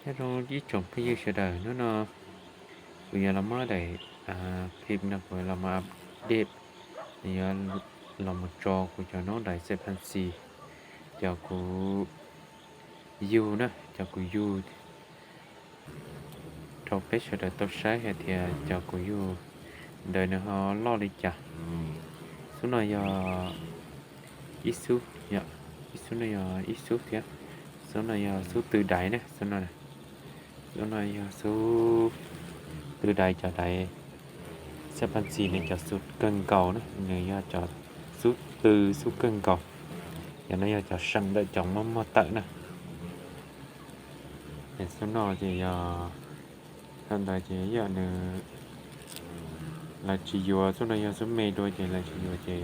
Nyob zoo ib tsoom phooj ywg sawv daws, hnub no kuv yuav los muab daim clip no kuv los mus update, yuav los mus tso kuv cov noob daim xais phas xis, cov kuv yug na, cov kuv yug rau peb sawv daws tau saib hais tias cov kuv yug ntawd nws ho loj li cas. Xub no yog ib xub, ib xub no yog ib xub thiab. Xub no yog xub tw daiv na, xub no, xub no yog xub tw daiv, cov daiv xais phas xis nws cov xub kawg nkaus na, nws yog cov xub tw xub kawg nkaus. Cov no yog cov seem ntawm cov muaj muag tawm na. Xub no ces yog, thaum ntawd ces yog nws, lawv tsis yuav xub no, yog xub me dua ces lawv tsis yuav ces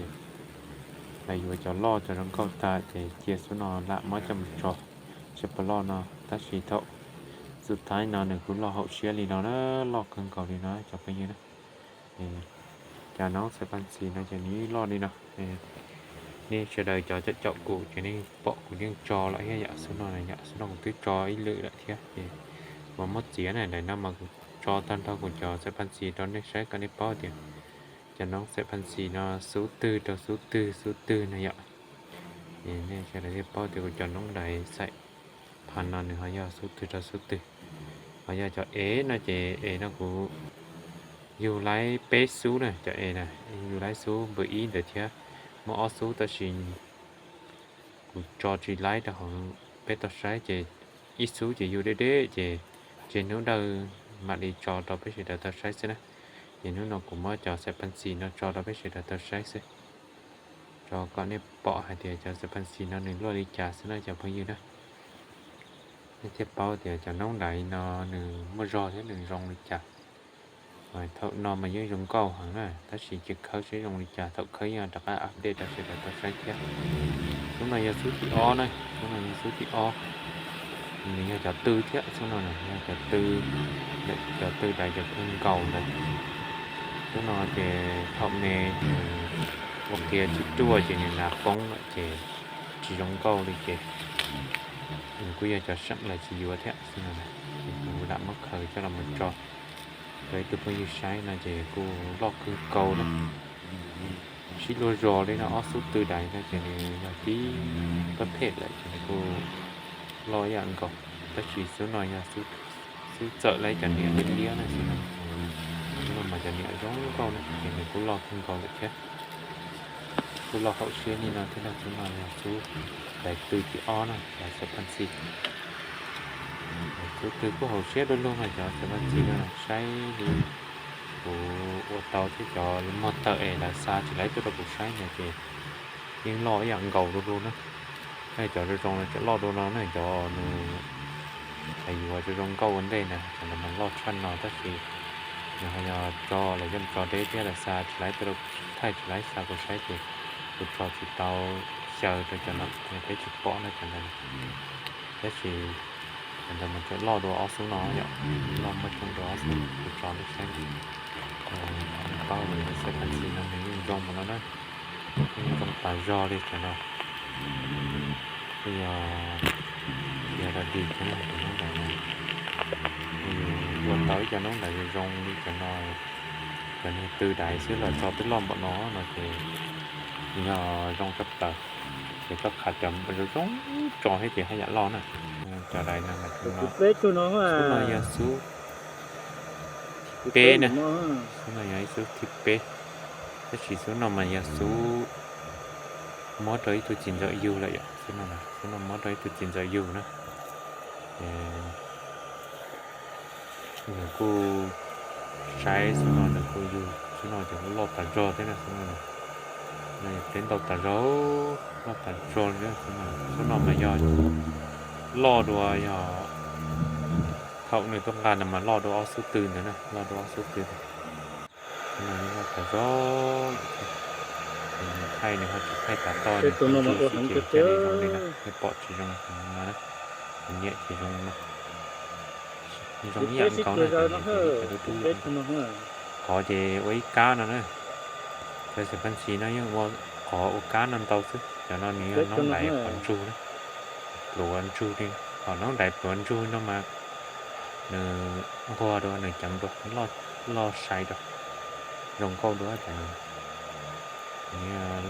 lawv yuav cov loj cov zoo nkauj tag ces cia xub no lam muab coj mus tso seb puas loj no. Tab sis thaum xub thaib no nws kuj loj haum siab li no na, loj kawg nkaus li no cov phooj ywg na. Cov noob xais phas xis no ces nws loj li no. Nej sawv daws cov caum caum kuv ces nej pom kuv yeej tso lawm thiab yom. Xub no yom, xub no kuv twb tso ib lwm lawm thiab ces kuv muab txiav na. Daim no mas kuv tso tag nrho kuv cov xais phas xis rau nej saib kom nej paub tias cov noob xais phas xis no xub twg rau xub twg xub twg no yom. Nej sawv daws thiaj paub tias kuv cov noob daim xais phas no nws ho yog xub twg rau xub twg. Ho yog cov ev no ces ev no kuv yug laib peb xub na, cov ev na, yug laib xub npawm ib ntawd thiab, muaj ob xub tab sis kuv tso tsis laib rau hauv peb tau saib ces ib xub ces yug deb deb ces tseg hnub dawj mam li tso rau peb sawv daws tau saib xwb na. Ces hnub no kuv muab cov xais phas xis no tso rau peb sawv daws tau saib xwb, tso kom nej pom hais tias cov xais phas xis no nws luaj li cas xwb na cov phooj ywg na. Nej thiaj paub tias cov noob daim no nws muaj zog thiab nws zoo li cas. Thaum no mas yeej zoo nkauj heev na, tab sis cia khawb seb zoo li cas, thaum khawb yeej rov qab update rau sawv daws tau saib thiab. Xub no yog xub thib ob na, xub no yog xub thib ob. Nws yog cov tw thiab, xub no yog cov tw, cov tw daim cov kawg nkaus ntawd. Xub no ces thaum me ua qia tsis ruaj ces nws nas poob lawm ces tsis zoo nkauj li ces nws kuj yog cov seem lawv tsis yuav thiab. Xub no ces kuv lam muab khaws coj los mus tso rau ib tug phooj ywg saib no ces kuj loj kawg nkaus na. Sib luag zos li no ob xub tw daim no ces nws yog tib pab phem lawm ces nws kuj loj ib yam nkaus. Tab sis xub no yog xub txawm laib cov niam liab liab na, xub no, xub no mas cov niam zoo nkauj na ces nws kuj loj kawg nkaus lawm thiab. Kuj loj haum siab li no thiab na. Xub no yog xub daim tw thib ob na, cov xais phas xis. Xub tw kuj haum siab dua lug mas cov xais phas xis no saib li kuv ua tau thiab cov muag tawm es lawv xa tsis laib tuaj rau kuv saib no ces yeej loj ib yam nkaus dua lug na. Cov zoo zoo no tseem loj dua no na, cov nws yuav zoo zoo nkauj ua ntej na, cov no mas loj tshaj no tab sis nws ho yog tso los yeej tso deb thiab, lawv xa tsis laib tuaj rau, thaij tsis laib xa kuv saib ces kuv tso tsis tau xyaw rau cov no, peb tsis pom na cov ntawd. Tab sis cov ntawd mas tseem loj dua ob xub no yom, loj muaj tseem dua ob xub kuv tso nej saib. Paub lawm xais phas xis no nws yeej zoo mus no na, yeej zoo tas zog li cov no. Yog, yog da dis thiab na, cov noob daim no, ua tau ib cov noob daim zoo li cov no, cov niag tw daim xwb los tso twb loj npaum no no ces yog zoo tshaj plaws. Ces koj khav cov zoo zoo tso thiab ces haj yam loj na. Cov daim no mas xub no yog xub thib peb na, xub no yog ib xub thib peb. Tab sis xub no mas yog xub muab rau ib tug txiv ntxawm yug lawm yom, xub no, xub no muab rau ib tug txiv ntxawm yug na. Nws kuj saib xub no nws kuj yug, xub no ces kuj loj tas zog thiab na, xub no, no yog peb ntau tas zog, loj tas zog li. Xub no mas yog loj dua, yog thaum nws tuaj nqa no mas loj dua ob xub tw ntawd na, loj dua ob xub tw. Xub no yeej loj tas zog, nws thaij nws ho tsis thaij tas toj, nws tsis tsis ces cia li zoo li no, nej pom tsis zoo no na, nws niam tsis zoo no. Zoo ib yam nkaus na, cov niam ces cov dub dub. Qhov ces ua ib kab no na, cov xais phas xis no yeej ua qhov ua kab no ntau xwb. Cov no nws yog noob daim pluav ntsug na, pluav ntsug li. Qhov noob daim pluav ntsug no mas nws nquag dua, nws ceev dua, loj sai dua, zoo nkauj dua ces nws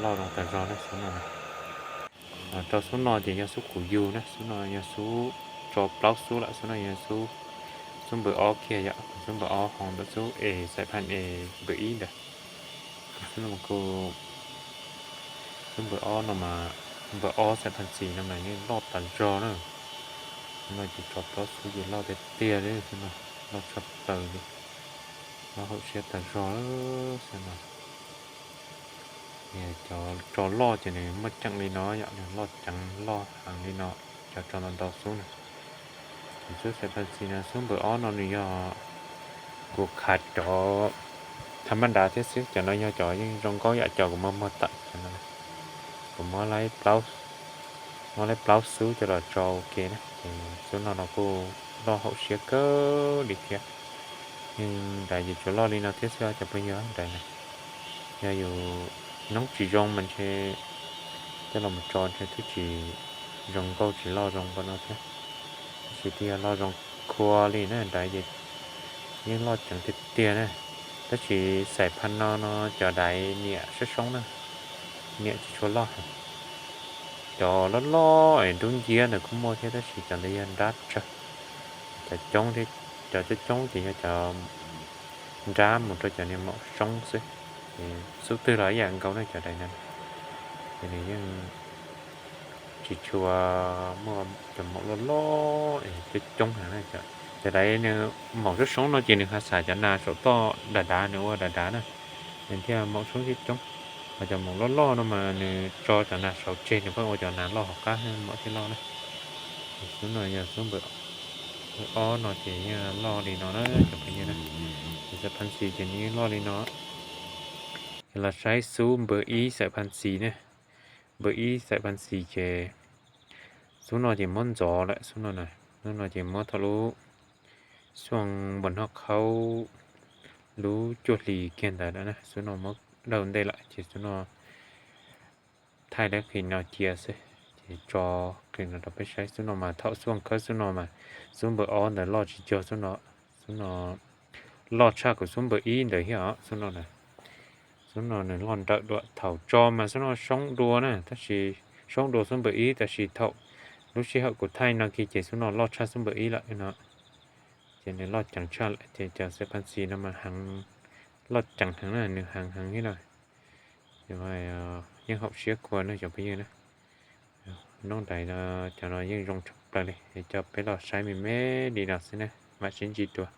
loj zoo tag zog na xub no. Rau xub no ces yog xub kuv yug na, xub no yog xub, tso plaub xub lawm, xub no yog xub, xub npawb ob kiag yom, xub npawb ob hauv ntawm xub es xaim phaj es npawb ib ntawd. Xub no kuj, xub npawb ob no mas, npawb ob xaim phaj xis no mas yeej loj tas zog na. Xub no ces tso plaub xub ces loj tiag tiag li xub no, loj tshaj plaws li, loj haum siab tas zog xub no. Cov tso loj ces nws muaj ceem li no yom, nws loj ceev loj heev li no, cov tso ntau ntau xub na. Ces xub xaim phaj xis no xub npawb ob no nws yog kuv khav cov tha maj nrad thiab xwb, cov no yog cov yeej zoo nkauj yam cov kuv muab muag tawm cov no. Kuv muab, muab lawv plaub xub coj los tso ua ke na, ces xub no no kuj loj haum siab kawg li thiab. Yeej nrad ces tsuas loj li no thiab xwb cov phooj ywg, nrad na. Yog yus noob tsis zoo mas ntshe coj los mus tso ntshe twb tsis zoo nkauj tsis loj zoo npaum no thiab. Tab sis twb yog loj zoo khua li na, nrad ces yeej loj ceev tiag tiag na. Tab sis xaim phaj no no cov daiv niam sab soob na, niam tsis tshua loj heev. Cov loj loj es nrub nciab ntawd kuj muaj thiab tab sis cov ntawd yog nrab tsawg. Cov coob thiab, cov coob coob ces yog cov nrab mus rau cov niag maum soob xwb. Ces xub twg los ib yam nkaus na cov daiv no. Ces nws yeej tsis tshua muaj cov maum loj loj es coob coob heev na. Cov daiv nws maum soob soob no ces nws ho xav cov nas saum toj dav dav, nws ua dav dav na, nws thiaj maum soob coob coob. Ho cov maum loj loj no mas nws tso cov nas saud tseg nws pheej ua cov nas loj hauv qab maum thiaj loj na. Xub no yog xub npawb ob no ces yeej loj li no na cov phooj ywg na. Ces xaim phaj xis ces nws yeej loj li no. Ces los saib xub npawb ib xaim phaj xis ne. Npawb ib xaim phaj xis ces xub no ces muab ntxov lawm xub no na. Xub no ces muab thaum lub xuaj npua hnub qhaub lub cuaj hlis kiag ntawd na, xub no muab daus ntej lawm ces xub no thaij lub qis no cia xwb. Ces tso qis no rau peb saib, xub no mas thaum xuaj khawb xub no mas xub npawb ob ntawd loj tsis cuag xub no. Xub no loj tshaj kuv xub npawb ib ntawd thiab os xub no na. Xub no nws loj nrawm dua, thaum tso mas xub no soob dua na, tab sis soob dua xub npawb ib, tab sis thaum lub sij hawm kuv thaij no kiag ces xub no loj tshaj xub npawb ib lawm no. Ces nws loj ceev tshaj lawm ces cov xaim phaj xis no mas heev, loj ceev heev na, nws heev heev thiab no. Ces yeej haum siab kawg na cov phooj ywg na. Noob daiv no cov no yeej zoo tshaj plaws li, es coj peb los saib me me li no xwb na, mam sib ntsib dua.